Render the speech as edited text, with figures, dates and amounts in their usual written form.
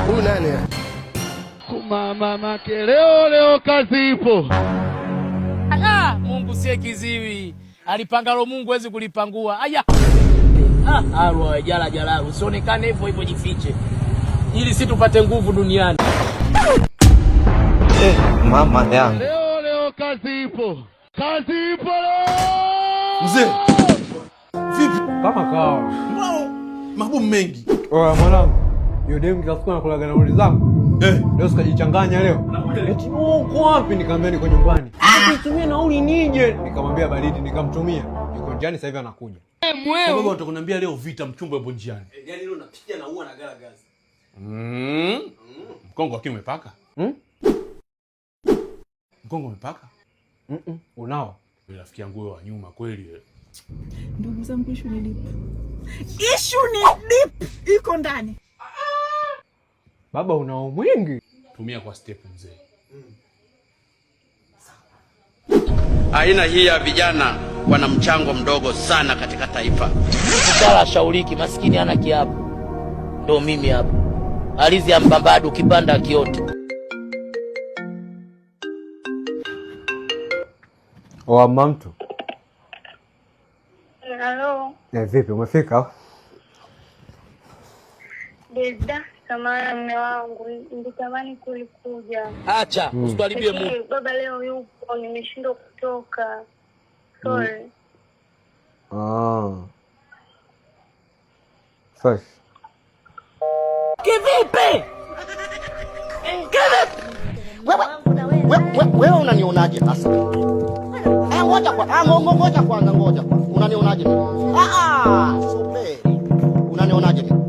Huyu nani? Mama make leo leo kazi ipo. Ah, Mungu sie kiziwi. Alipangalo Mungu hawezi kulipangua. Aya. Ah, arwa jala jala. Usionekane hivyo hivyo, jifiche. Ili si tupate nguvu duniani. Eh, mama yangu. Leo leo kazi ipo. Kazi ipo leo. Mzee. Vipi? Kama kawa. Mbona mabomu mengi? Oya mwanangu, hiyo demu kila siku anakulaga nauli zangu. Eh. Leo sikajichanganya leo. Eti oh, uko wapi? Nikamwambia niko nyumbani. Nitumie nauli nije. Nikamwambia baridi, nikamtumia. Yuko njiani sasa hivi anakuja. Kwa baba utakunambia leo vita mchumba yupo njiani. Yaani leo napiga na ua na garagaza. Mkongo lakini umepaka? Hmm? Mkongo umepaka? Unao? Wewe rafiki yangu wewe wa nyuma kweli wewe. Ndugu zangu, issue ni deep, issue ni deep, iko ndani. Baba unao mwingi. Tumia kwa step, mzee. Aina hii ya vijana wana mchango mdogo sana katika taifa. Msala ashauriki, maskini hana kiapo. Ndo mimi hapa. Alizi ya mbambadu kipanda kiote. Oa mamtu. Halo. Eh, vipi umefika? Deda, samahani mume wangu, nilitamani kulikuja. Acha, usituharibie Mungu. Lakini baba leo yupo, nimeshindwa kutoka. Sorry. Ah. Fresh. Kivipi? Kivipi? Wewe unanionaje sasa? Eh, ngoja kwa, ah, ngoja kwanza, ngoja kwanza. Unanionaje mimi? Ah ah, sobe. Unanionaje mimi?